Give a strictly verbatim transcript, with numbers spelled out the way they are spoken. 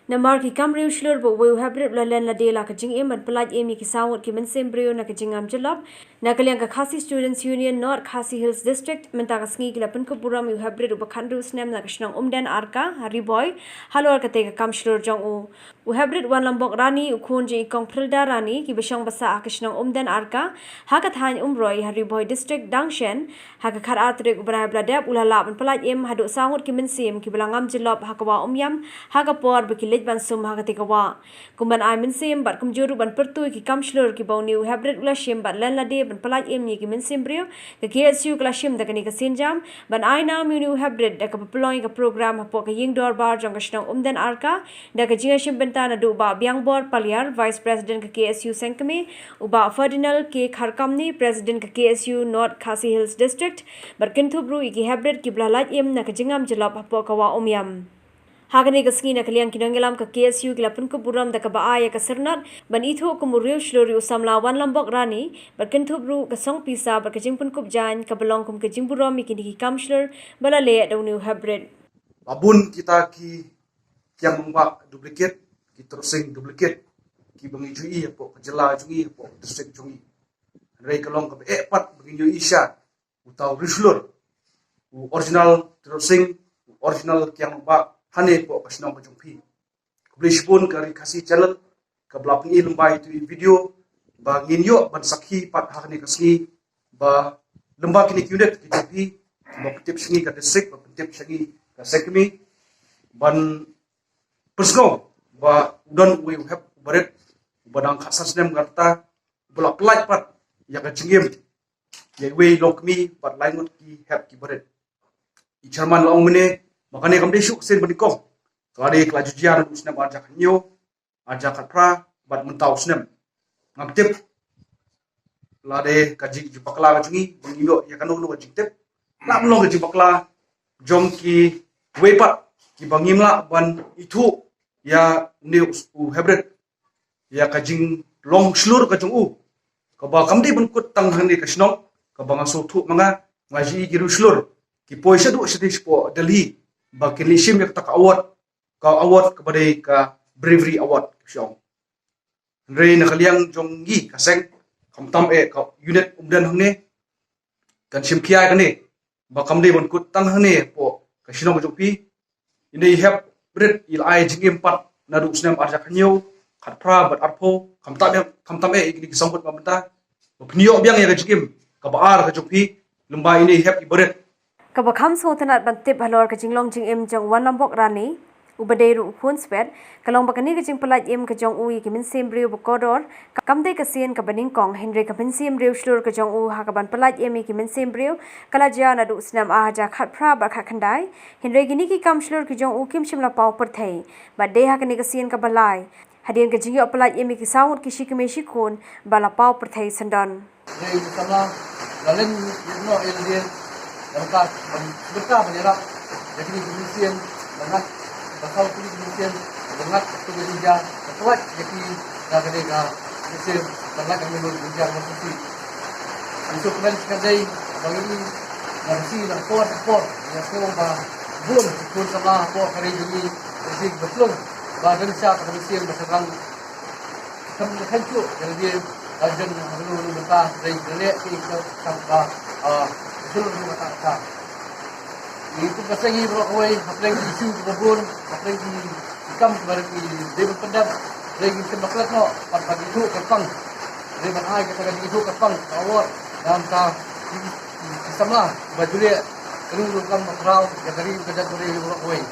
Namar ki kam riewshlur ba uwei u heprit u la len lade la ka jingim ban pyllait im ïa ki saw ngut ki mynsiem briew na ka jingngam jyllop, na ka liang ka Khasi Students Union North Khasi Hills District mynta ka sngi ki la pynkup burom ïa u heprit uba khathynriew snem na ka shnong Umden Arka ha Ri Bhoi halor katei ka kam shlur jong u. U heprit Wanlambok Rani, u khun jong i Kong Phrilda Rani, kiba shong ba sah ha ka shnong Umden Arka ha ka thaiñ Umroi ha Ri Bhoi District dang shen, ha ka khatar tarik u bnai ba la dep u la lah ban pyllait im haduh saw ngut ki mynsiem kiba la ngam jyllop ha ka wah Umiam ha ka por ba ki leit ban sum ha katei ka wah. Kum ban ai mynsiem bad kumjuh ruh ban pyrthuh ïa ki kam shlur kiba une u heprit u la shim bad len lade ban pyllait im ïa ki mynsiem briew, ka K S U ka la shim da kane ka sienjam ban ai nam ïa une u heprit da kaba pynlong ïa ka program hapoh ka ïing dorbar jong ka shnong Umden Arka, da ka jingïashim bynta naduh u Bah Biangbor Paliar, Vice President ka K S U Sengkmie, u Bah Ferdinand K Kharkamni, President ka K S U North Khasi Hills District, bad kynthup ruh ïa ki heprit kiba la lait im na ka jingngam jyllop hapoh ka wah Umiam. Ha kane ka sngi na ka liang ki nongïalam ka K S U ki la pynkup burom da kaba ai ïa ka syrnod ban ithuh kum u riewshlur ïa u samla Wanlambok Rani, bad kynthup ruh ka song pisa bad ka jingpynkup jaiñ kaba long kum ka jingburom ïa kine ki kam shlur ba la leh da une u heprit. Ba bun kita ki kiang nongbah duplicate, ki troh sing duplicate kiba ngi ju ïohi hapoh ka jylla jong ngi, hapoh ka district jong ngi. Hynrei ka long kaba eh pat ba ngin ïohi sha uta u riewshlur, u original troh sing, u original kiang nongbah hangne hapoh ka shnong ka jong phi. Khublei shibun ka Ri Khasi Channel kaba la pyni lyngba ïa itu i video ba ngin ïoh ban sakhi pat ha kane ka sngi ba lyngba kine ki unit ki jong phi ba pyntip sha ngi ka district, ba pyntip sha ngi ka Sengkmie, ban pynsngew ba u don uwei u hep uba rit uba dang khatsan snem ka rta uba la pyllait pat ïa ka jingim ïa iwei i longkmie bad lai ngut ki hep kiba rit. I chairman la ong mynne ba kane kam dei shuh ka sien ba nyngkong, ka la dei ka la ju jia naduh u snem ar hajar khathynñiew, ar hajar khatphra bad mynta u snem. Ngam tip lada ka jing, jingbakla ka jong ngi ba ngin ïoh ïa kano kano ka jingtip, la ban long ka jingbakla jong kiwei pat kiba ngim lah ban ithuh ïa une u heprit, ïa ka jinglong shlur ka jong u kaba kam dei ban kut tang hangne ka shnong. Kaba nga sngewthuh ma nga, nga ju i ki riewshlur ki poi shaduh shathie shapoh Delhi ba kin leit shim ïa kata ka award, ka award kaba dei ka Bravery Award ka shnong. Hynrei na ka liang jong ngi ka seng, khamtam eh ka unit Umden hangne, kan shim khia ïa kane ba kam dei ban kut tang hangne hapoh ka shnong ka jong phi. Ine i heprit i la ai jingim pat naduh u snem ar hajar khathynñiew, khatphra bad arphew, khamtam eh, khamtam eh ïa kine ki sawkun ba mynta ba phin ïoh biang ïa ka jingim kaba ar ka jong phi lyngba ine i hep iba rit. Kaba kham sngewtynnat ban tip halor ka jinglong jingim jong u Wanlambok Rani, uba dei ruh u khun Swet, ka long ba kane ka jingpyllait im ka jong u ïa ki mynsiem briew ba kordor kam dei ka sien kaba nyngkong, hynrei ka mynsiem riewshlur ka jong u ha kaban pyllait im ïa ki mynsiem briew ka la jia naduh u snem ar hajar khatphra bad khatkhyndai, hynrei kine ki kam shlur ki jong u kim shym la paw pyrthei bad dei ha kane ka sien kaba lai hadien ka jingïoh pyllait im ïa ki saw ngut ki shikmie shikhun ba la paw pyrthei syndon. Dei u samla la len ïa u noh ïa lade, la ka ban bynta ban ïarap ïa kine ki mynsiem, la ngat ba saw tylli ki mynsiem, la ngat ka tu ka jingjia, ka kwah ïa ki da ka dei ka mynsiem, la ngat ka mynsiem jingjia ka mynsiem. Ngi sngewkmen sngewdei ba ngi na ka shi na ka por ka por, ngi sngew ba bun ki khun samla hapoh ka ri jong ngi, ka ri ba tlung ba don sha ka mynsiem ba shynrang. Kam da kyntu ïa lade, la jan ha kano kano ka bynta, dei da leh ki ka kam ba, ah, ka shlur ka bynta ka. Ngi kum ka seng ngi baroh kawei, hapdeng ki issue kiba bun, hapdeng ki kam kiba dei ban pyndep, dei ngin shem bakla noh, pat ban ithuh kyrpang. Dei ban ai kata ka jingithuh kyrpang ka award na ka bynta ki, ki, ki samla ba ju leh kano kano ka kam ba khraw ïa ka ri ka jaitbynriew baroh kawei.